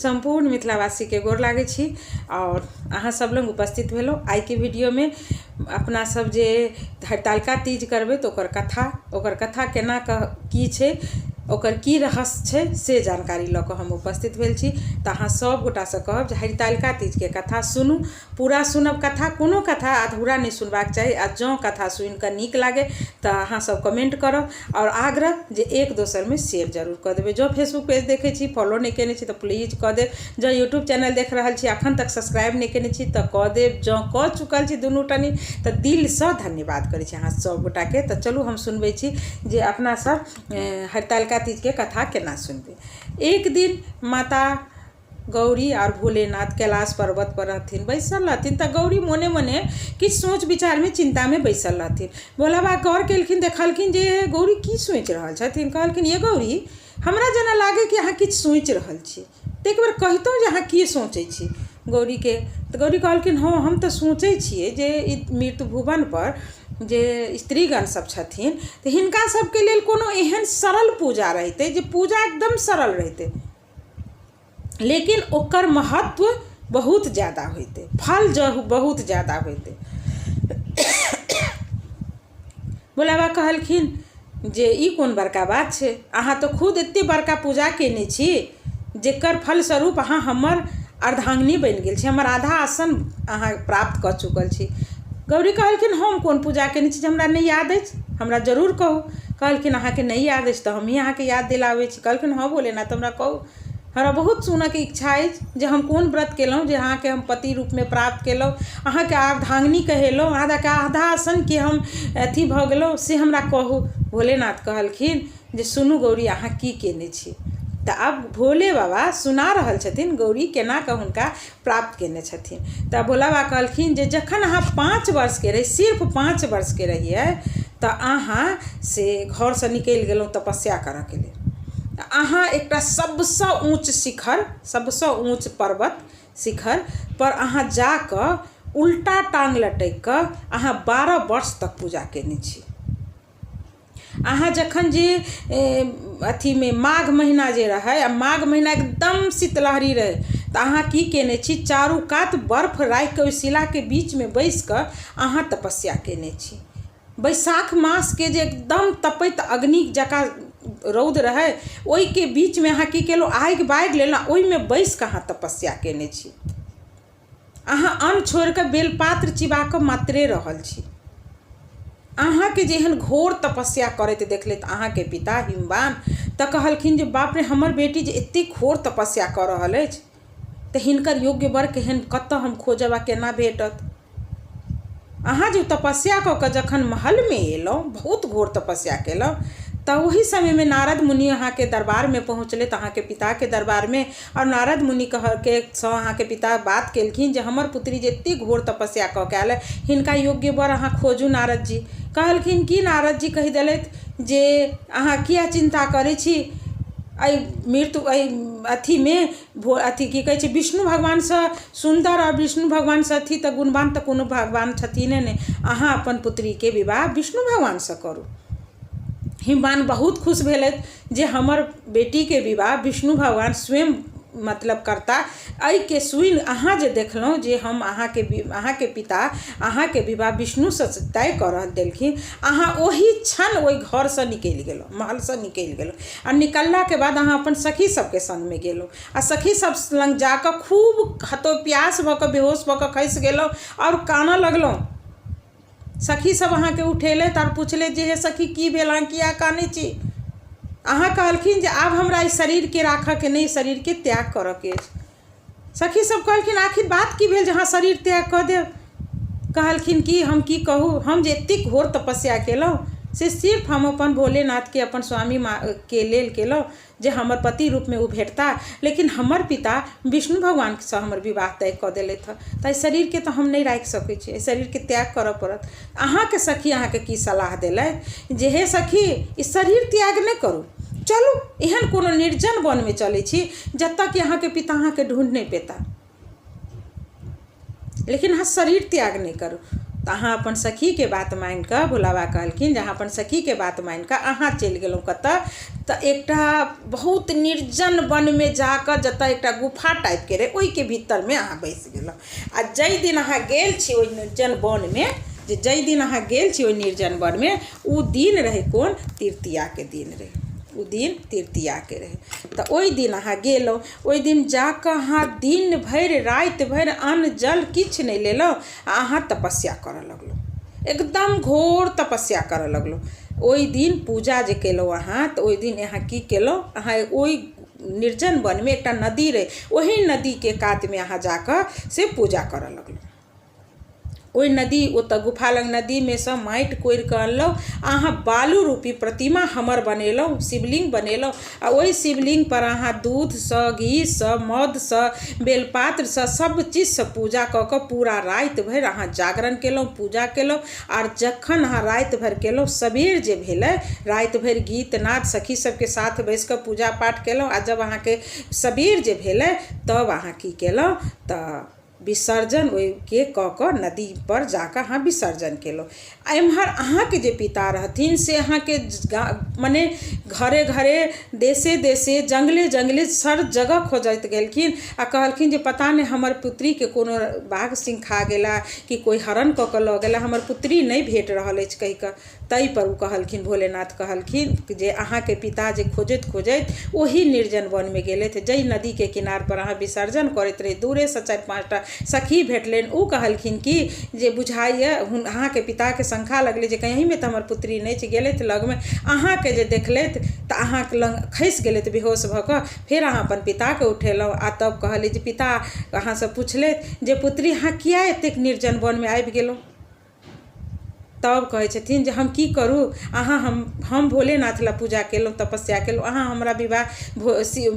सम्पूर्ण मिथिलावासीके गोर लागै छी आओर अहाँ सब लग उपस्थित भेलहुँ आइके वीडियोमे। अपना सब जे हरितालिका तीज करबै तऽ ओकर कथा केना की छै, ओकर की रहस्य छै, से जानकारी लऽ कऽ हम उपस्थित भेल छी। तऽ अहाँ सब गोटासँ कहब जे हरितालिका तीजके कथा सुनू, पूरा सुनब कथा। कोनो कथा अधूरा नहि सुनबाक चाही। आ जँ कथा सुनिकऽ नीक लागै तऽ अहाँ सब कमेंट करब आओर आग्रह जे एक दोसरमे शेयर जरूर कऽ देबै। जँ फेसबुक पेज देखै छी, फॉलो नहि केने छी, तऽ प्लीज कऽ देब। जँ यूट्यूब चैनल देख रहल छी, अखन तक सब्सक्राइब नहि केने छी, तऽ कऽ देब। जँ कऽ चुकल छी दुनू टनी, तऽ दिलसँ धन्यवाद करै छी अहाँ सब गोटाके। तऽ चलू, हम सुनबै छी जे अपना सब हरितालिका तीजके कथा केना सुनबै। एक दिन माता गौरी आओर भोलेनाथ कैलाश पर्वत पर रहथिन, बैसल रहथिन। तऽ गौरी मोने मोने किछु सोच विचारमे, चिन्तामे बैसल रहथिन। भोला बाबा गौर केलखिन, देखलखिन जे गौरी की सोचि रहल छथिन। कहलखिन, ये गौरी, हमरा जेना लागै कि अहाँ किछु सोचि रहल छी, तऽ एक बेर कहितहुँ जे अहाँ की सोचै छी गौरीके। तऽ गौरी कहलखिन, हँ, हम तऽ सोचै छियै जे ई मृत्यु भुवनपर जे स्त्रीगण सब छथिन, तऽ हिनका सबके लेल कोनो एहन सरल पूजा रहितै जे पूजा एकदम सरल रहितै, लेकिन ओकर महत्व बहुत ज्यादा होइतै, फल जे बहुत ज्यादा होइतै। भोला बाबा कहलखिन जे ई कोन बड़का बात छै? अहाँ तऽ खुद एतेक बड़का पूजा कयने छी, जकर फलस्वरूप अहाँ हमर अर्धाङ्गिनी बनि गेल छी, हमर आधा आसन अहाँ प्राप्त कऽ चुकल छी। गौरी कहलखिन, हम कोन पूजा कयने छी जे हमरा नहि याद अछि? हमरा जरूर कहू। कहलखिन, अहाँके नहि याद अछि तऽ हमहीँ अहाँके याद दिलाबै छी। कहलखिन, हँ भोलेनाथ, हमरा कहू, हमरा बहुत सुनऽके इच्छा अछि जे हम कोन व्रत केलहुँ जे अहाँके हम पति रूपमे प्राप्त केलहुँ, अहाँके अर्धाङ्गिनी कहेलहुँ, अहाँके आधा आसनके हम अथी भऽ गेलहुँ, से हमरा कहू। भोलेनाथ कहलखिन जे सुनू गौरी, अहाँ की केने छी। तऽ आब भोले बाबा सुना रहल छथिन गौरी केना कऽ हुनका प्राप्त केने छथिन। तऽ भोला बाबा कहलखिन जे जखन अहाँ 5 वर्षके रही, सिर्फ 5 वर्षके रहियै, तऽ अहाँ से घरसँ निकलि गेलहुँ तपस्या करऽके लेल। अहाँ एकटा सबसँ ऊँच शिखर, सबसँ ऊँच पर्वत शिखर पर अहाँ जा कऽ उल्टा टाँग लटकि कऽ अहाँ 12 वर्ष तक पूजा केने छी। अहाँ जखन जे अथीमे माघ महीना जे रहै आ माघ महीना एकदम शीतलहरी रहै, तऽ अहाँ की केने छी? चारू कात बर्फ राखि कऽ ओहि शिलाके बीचमे बैसि कऽ अहाँ तपस्या केने छी। बैसाख मासके जे एकदम तपैत अग्नि जकाँ रौद रहै, ओहिके बीचमे अहाँ की केलहुँ? आगि बारि लेलहुँ, ओहिमे बैसि कऽ अहाँ तपस्या केने छी। अहाँ अन्न छोड़ि कऽ बेलपात्र चिबा कऽ मात्रे रहल छी। अहाँके जेहन घोर तपस्या करैत देखलथि अहाँके पिता हिमवान, तऽ कहलखिन जे बाप रे, हमर बेटी जे एतेक घोर तपस्या कऽ रहल अछि, तऽ हिनकर योग्य वर केहन, कतऽ हम खोजब आ केना भेटत? अहाँ जे तपस्या कऽ कऽ जखन महलमे एलहुँ, बहुत घोर तपस्या केलहुँ, तऽ ओहि समयमे नारद मुनि अहाँके दरबारमे पहुँचलै, तऽ अहाँके पिताके दरबारमे, आओर नारद मुनि कहके सँ अहाँके पिता बात केलखिन जे हमर पुत्री जे एतेक घोर तपस्या कऽ के आयल, हिनका योग्य वर अहाँ खोजू। नारद जी कहलखिन कि नारद जी कहि देलथि जे अहाँ किया चिन्ता करै छी? एहि मृत्यु एहि अथीमे भो अथी की कहै छै, विष्णु भगवानसँ सुन्दर आओर विष्णु भगवानसँ अथी तऽ गुणवान तऽ कोनो भगवान छथिने नहि। अहाँ अपन पुत्रीके विवाह विष्णु भगवानसँ करू। हिमवान बहुत खुश भेलथि जे हमर बेटीके विवाह विष्णु भगवान स्वयं मतलब करता। एहिके सुनि अहाँ जे देखलहुँ जे हम अहाँके अहाँके पिता अहाँके विवाह विष्णुसँ तय कऽ रहल देलखिन, अहाँ ओहि क्षण ओहि घरसँ निकलि गेलहुँ, महलसँ निकलि गेलहुँ। आ निकललाके बाद अहाँ अपन सखी सबके सङ्गमे गेलहुँ आ सखी सब लग जाकऽ खूब हतोप्यास भऽ कऽ, बेहोश भऽ कऽ खसि गेलहुँ आओर कानऽ लगलहुँ। सखी सब अहाँके उठेलथि आओर पुछलथि जे हे सखी, की भेल? अहाँ किया कानै छी? अहाँ कहलखिन जे आब हमरा एहि शरीरके राखऽके नहि, शरीरके त्याग करऽके अछि। सखी सब कहलखिन, आखिर बात की भेल जे अहाँ शरीर त्याग कऽ देब? कहलखिन कि हम की कहू, हम जे एतेक घोर तपस्या केलहुँ से सिर्फ हम अपन भोलेनाथके, अपन स्वामी के लेल केलहुँ जे हमर पति रूपमे ओ भेटता, लेकिन हमर पिता विष्णु भगवानसँ हमर विवाह तय कऽ देलथि हँ, तऽ एहि शरीरके तऽ हम नहि राखि सकै छी, एहि शरीरके त्याग करऽ पड़त। अहाँके सखी अहाँके की सलाह देलथि जे हे सखी, ई शरीर त्याग नहि करू, चलू एहन कोनो निर्जन वनमे चलै छी जतऽ कि अहाँके पिता अहाँके ढूँढि नहि पेता, लेकिन अहाँ शरीर त्याग नहि करू। तऽ अहाँ अपन सखीके बात मानिकऽ, भोला बाबा कहलखिन जे अहाँ अपन सखीके बात मानिकऽ अहाँ चलि गेलहुँ कतऽ, तऽ एकटा बहुत निर्जन वनमे जाकऽ जतऽ एकटा गुफा टाइपके रहै ओहिके भीतरमे अहाँ बैसि गेलहुँ। आ जाहि दिन अहाँ गेल छी ओहि निर्जन वनमे, जे जाहि दिन अहाँ गेल छी ओहि निर्जन वनमे, ओ दिन रहै कोन, तृतीयाके दिन रहै, ओ दिन तृतीयाके रहै। तऽ ओहि दिन अहाँ गेलहुँ, ओहि दिन जाकऽ अहाँ दिन भरि राति भरि अन्न जल किछु नहि लेलहुँ आ अहाँ तपस्या करऽ लगलहुँ, एकदम घोर तपस्या करऽ लगलहुँ। ओहि दिन पूजा जे केलहुँ अहाँ, तऽ ओहि दिन अहाँ की केलहुँ, अहाँ ओहि निर्जन वनमे एकटा नदी रहै, ओहि नदीके कातमे अहाँ जाकऽ से पूजा करऽ लगलहुँ। ओहि नदी ओतऽ गुफा लग नदीमे सँ माटि कोड़िकऽ अनलहुँ, अहाँ बालू रूपी प्रतिमा हमर बनेलहुँ, शिवलिंग बनेलहुँ आ ओहि शिवलिंगपर अहाँ दूधसँ, घीसँ, मधसँ, बेलपात्रसँ, सब चीजसँ पूजा कऽ कऽ पूरा राति भरि अहाँ जागरण केलहुँ, पूजा केलहुँ। आर जखन अहाँ राति भरि केलहुँ, सबेर जे भेलै, राति भरि गीत नाद सखी सबके साथ बैसिकऽ पूजा पाठ केलहुँ आ जब अहाँके सबेर जे भेलै तब अहाँ की केलहुँ, तऽ विसर्जन ओहिके कऽ कऽ नदीपर जाकऽ अहाँ विसर्जन केलहुँ। आ एम्हर अहाँके जे पिता रहथिन से अहाँके मने घरे घरे, देशे देशे, जङ्गले जङ्गले हर जगह खोजैत गेलखिन आ कहलखिन जे पता नहि हमर पुत्रीके कोनो बाघ सिंह खा गेला कि कोइ हरण कऽ कऽ लऽ गेला, हमर पुत्री नहि भेट रहल अछि कहिकऽ। ताहिपर ओ कहलखिन, भोलेनाथ कहलखिन जे अहाँके पिता जे खोजैत खोजैत ओही निर्जन वनमे गेलथि जाहि नदीके किनारपर अहाँ विसर्जन करैत रही। दूरेसँ 4-5टा सखी भेटलनि, ओ कहलखिन कि जे बुझाइए अहाँके पिताके शङ्का लगलै जे कहीँमे तऽ हमर पुत्री नहि छै। गेलथि लगमे, अहाँके जे देखलथि तऽ अहाँके लग खसि गेलथि बेहोश भऽ कऽ। फेर अहाँ अपन पिताके उठेलहुँ आ तब कहलियै जे पिता अहाँसँ पुछलथि जे पुत्री अहाँ किया एतेक निर्जन वनमे आबि गेलहुँ। तब कहै छथिन जे हम की करू, अहाँ हम भोलेनाथ लए पूजा केलहुँ, तपस्या केलहुँ, अहाँ हमरा विवाह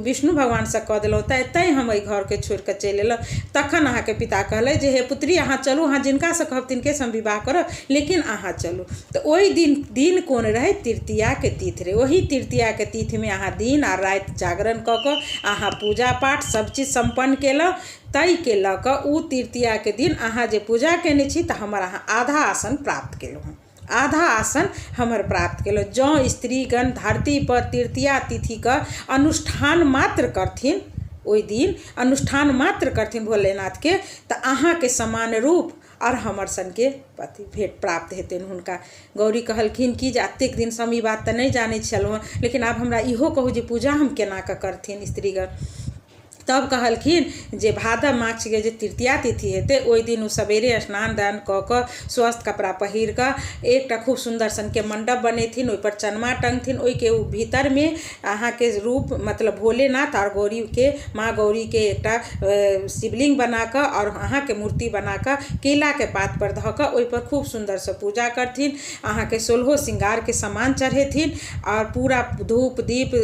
विष्णु भगवानसँ कऽ देलहुँ, तैँ हम एहि घरके छोड़िकऽ चलि एलहुँ। तखन अहाँके पिता कहलै जे हे पुत्री अहाँ चलू, अहाँ जिनकासँ कहब तिनकेसँ हम विवाह करब, लेकिन अहाँ चलू। तऽ ओहि दिन दिन कोन रहै, तृतीयाके तिथि रहै। ओही तृतीयाके तिथिमे अहाँ दिन आ राति जागरण कऽ कऽ अहाँ पूजा पाठ सब चीज सम्पन्न केलहुँ। ताहिके लऽ कऽ ओ तृतीयाके दिन अहाँ जे पूजा कयने छी तऽ हमर अहाँ आधा आसन प्राप्त केलहुँ हँ, आधा आसन हमर प्राप्त केलहुँ। जँ स्त्रीगण धरतीपर तृतीया तिथिके अनुष्ठान मात्र करथिन, ओहि दिन अनुष्ठान मात्र करथिन भोलेनाथके, तऽ अहाँके समान रूप आओर हमर सनके पति भेट प्राप्त हेतनि हुनका। गौरी कहलखिन कि जे एतेक दिनसँ हम ई बात तऽ नहि जानै छलहुँ हँ, लेकिन आब हमरा इहो कहू जे पूजा हम केना कऽ करथिन स्त्रीगण। तब कहलखिन जे भादव मासके जे तृतीया तिथि हेतै ओहि दिन ओ सवेरे स्नान ध्यान कऽ कऽ स्वस्थ कपड़ा पहिर कऽ एकटा खूब सुन्दर सनके मण्डप बनेथिन, ओहिपर चनमा टङ्गथिन, ओहिके ओ भीतरमे अहाँके रूप मतलब भोलेनाथ आओर गौरीके, माँ गौरीके एकटा शिवलिंग बनाकऽ आओर अहाँके मूर्ति बनाकऽ केलाके पातपर धऽ कऽ ओहिपर खूब सुन्दरसँ पूजा करथिन। अहाँके सोलहो श्रृंगारके सामान चढ़ेथिन आओर पूरा धूप दीप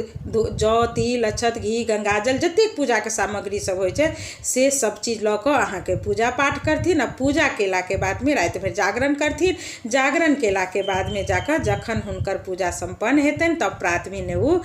जौ तिल अक्षत घी गङ्गाजल जतेक पूजाके सामग्री सब होइ छै से सब चीज लऽ कऽ अहाँके पूजा पाठ करथिन। आ पूजा केलाके बादमे राति भरि जागरण करथिन। जागरण केलाके बादमे जाकऽ जखन हुनकर पूजा सम्पन्न हेतनि तब प्रात भेने ओ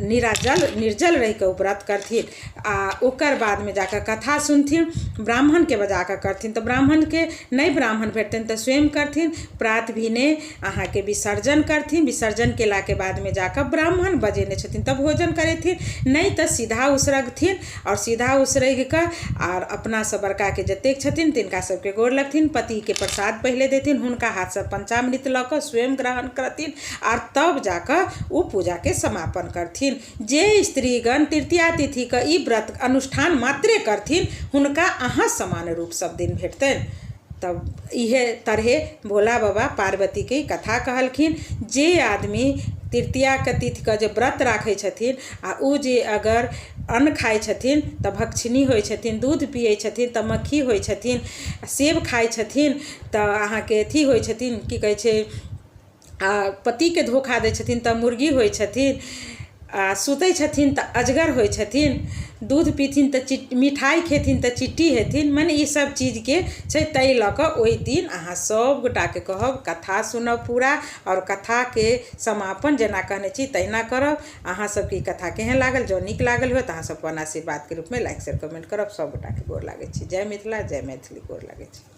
निराजल निर्जल रहिकऽ ओ व्रत करथिन आ ओकर बादमे जाकऽ कथा सुनथिन। ब्राह्मणके बजाकऽ करथिन, तऽ ब्राह्मणके नहि ब्राह्मण भेटतनि तऽ स्वयं करथिन। प्रात भेने अहाँके विसर्जन करथिन। विसर्जन केलाके बादमे जाकऽ ब्राह्मण बजेने छथिन तऽ भोजन करेथिन, नहि तऽ सीधा उसरगथिन आओर सीधा उसरगि कऽ आओर अपनासँ बड़काके जतेक छथिन तिनका सबके गोर लगथिन, पतिके प्रसाद पहिले देथिन, हुनका हाथसँ पंचामृत लऽ कऽ स्वयं ग्रहण करथिन आओर तब जाकऽ ओ पूजाके समापन करथिन। जे स्त्रीगण तृतीया तिथिके ई व्रत अनुष्ठान मात्रे करथिन हुनका अहाँ समान रूप सब दिन भेटतनि। तब इहे तरहे भोला बाबा पार्वतीके कथा कहलखिन। जे आदमी तृतीयाके तिथिके जे व्रत राखै छथिन आ ओ जे अगर अन्न खाइ छथिन तऽ भक्षिणी होइ छथिन, दूध पियै छथिन तऽ मक्खी होइ छथिन, सेब खाइ छथिन तऽ अहाँके अथी होइ छथिन, की कहै छै, आ पतिके धोखा दै छथिन तऽ मुर्गी होइ छथिन, आ सुतै छथिन तऽ अजगर होइ छथिन, दूध पीथिन तऽ मिठाइ खेथिन तऽ चिट्टी हेथिन। मने ई सब चीजके छै। ताहि लऽ कऽ ओहि दिन अहाँ सब गोटाके कहब कथा सुनब पूरा आओर कथाके समापन जेना कहने छी तहिना करब। अहाँ सबके ई कथा केहन लागल? जँ नीक लागल हुए तऽ अहाँ सब अपन आशीर्वादके रूपमे लाइक शेयर कमेंट करब। सब गोटाके गोर लागै छी। जय मिथिला, जय मैथिली। गोर लागै छी।